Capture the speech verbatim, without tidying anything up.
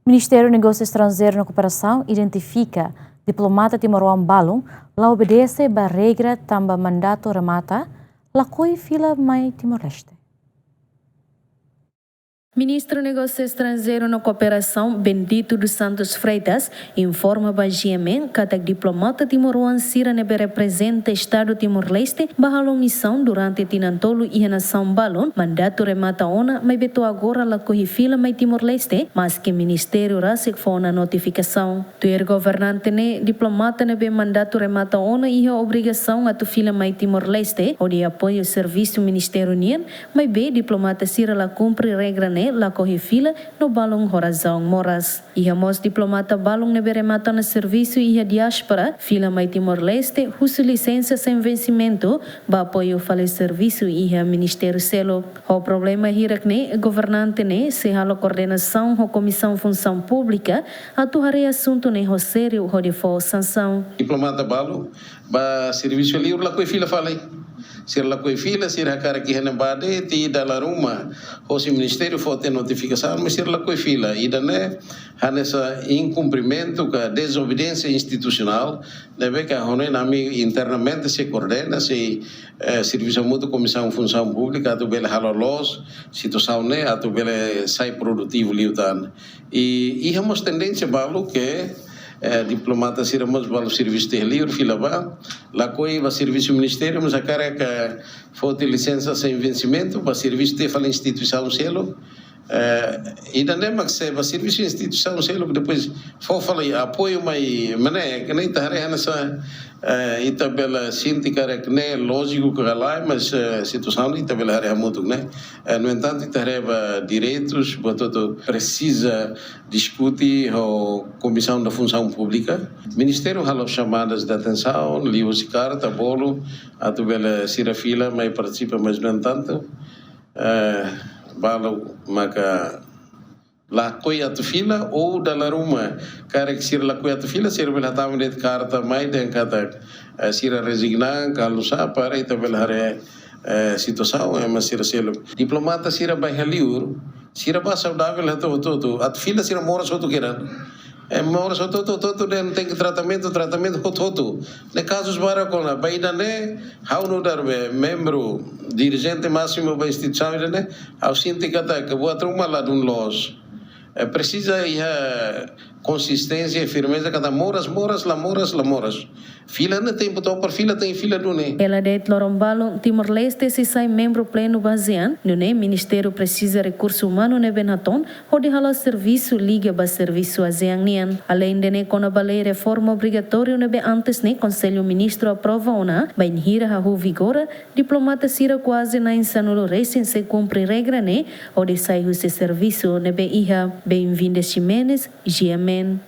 Ministériu Negósiu Estranjeiru no Kooperasaun identifika diplomata timoroan balun la obedese ba regra tanba mandatu remata, lakohi fila mai Timor-Leste. Ministru Negósiu Estranjeiru no Kooperasaun, Bendito dos Santos Freitas, informa ba G M N katak diplomata timoroan sira ne'ebé reprezenta Estadu Timor-Leste ba halo misaun durante tinan tolu iha nasaun balun, mandatu remata ona, maibé to'o agora lakohi fila mai Timor-Leste, maski ministériu rasik fó ona notifikasaun. Tuir governante ne'e, diplomata ne'ebé mandatu remata ona iha obrigasaun atu fila mai Timor-Leste hodi apoiu servisu ministériu nian, maibé diplomata sira la kumpre regra ne'e, lakohi fila no balun ho razaun moras. Iha mós diplomata balun ne'ebé remata ona servisu iha diáspora, fila mai Timor-Leste, husu lisensa sein vensimentu, ba apoiu fali servisu iha ministériu seluk. Ho problema hirak ne'e, governante ne'e sei halo koordenasaun ho Komisaun Funsaun Públika atu haree asuntu ne'e ho sériu hodi fó sansaun. Diplomata balu ba servisu liur lakohi fila fali. Sira lakohi fila, sira hakarak iha ne'ebá de'it, i dala ruma hosi ministériu fó tiha notifikasaun, mas sira lakohi fila. Ida-ne'e hanesan inkumprimentu ka dezobediénsia institusionál, ne'ebé ke ha'u hanoin ami internamente sei koordena, sei, eh, servisu hamutuk Komisaun Funsaun Públika atu bele halo loos situasaun ne'e, atu bele sai produtivu liután. I iha mós tendénsia balu ke, eh, diplomata sira mós balu servisu tiha liur fila bá, lakohi ba servisu ministériu, mas hakarak foti lisensa sein vensimentu ba servisu tiha fali instituisaun seluk. Eh, ida-ne'e mak se ba servisu instituisaun seluk, depois fó fali apoiu mai, maibé ne'e ita haree hanesan, eh, ita bele sente karik ne'e lójiku ka lae, mas, eh, situasaun ita bele haree hamutuk ne'e. Eh, no entantu, ita haree ba direitus, buat hotu-hotu presiza diskute ho Komisaun da Funsaun Públika. Ministériu halo xamadas de atensaun, liuhusi karta, bolu, atu bele sira fila mai partisipa, mas no entantu, eh, balu maka lakohi atu fila, ou dala ruma, karik sira lakohi atu fila, sira bele hatama de'it karta mai dehan katak, eh, sira rezigna, ka halo sá, para ita bele haree, eh, situasaun, eh, ema sira seluk. Diplomata sira ba iha liur, sira bá saudavel hotu-hotu, atu fila sira moras hotu kedan. Eh, moras hotu-hotu, hotu-hotu dehan tenke tratamentu, tratamentu hotu-hotu. Ne'e kazus barak ona, ba ida-ne'e, ha'u nu'udar be membru dirijente másimu ba instituisaun ida-ne'e, ha'u sente katak buat ruma ladún loos. Eh, presiza iha konsisténsia i firmeza katak moras, moras, la moras, la moras. Fila ne'e tempu to'o para fila tenke fila duni. Hela de'it loron balun, Timor-Leste sei sai membru plenu ba ASEAN, nune'e ministériu presiza rekursu umanu ne'ebé natoon hodi hala'o servisu liga ba servisu ASEAN nian. Aleinde ne'e, kona-ba lei reforma obrigatóriu ne'ebé antes ne'e Konsellu Ministru aprova ona, bainhira hahú vigora, diplomata sira kuaze na'in-sanulu resin sei kumpre regra ne'e hodi sai husi servisu ne'ebé iha. Benvinda Ximenes, G M N.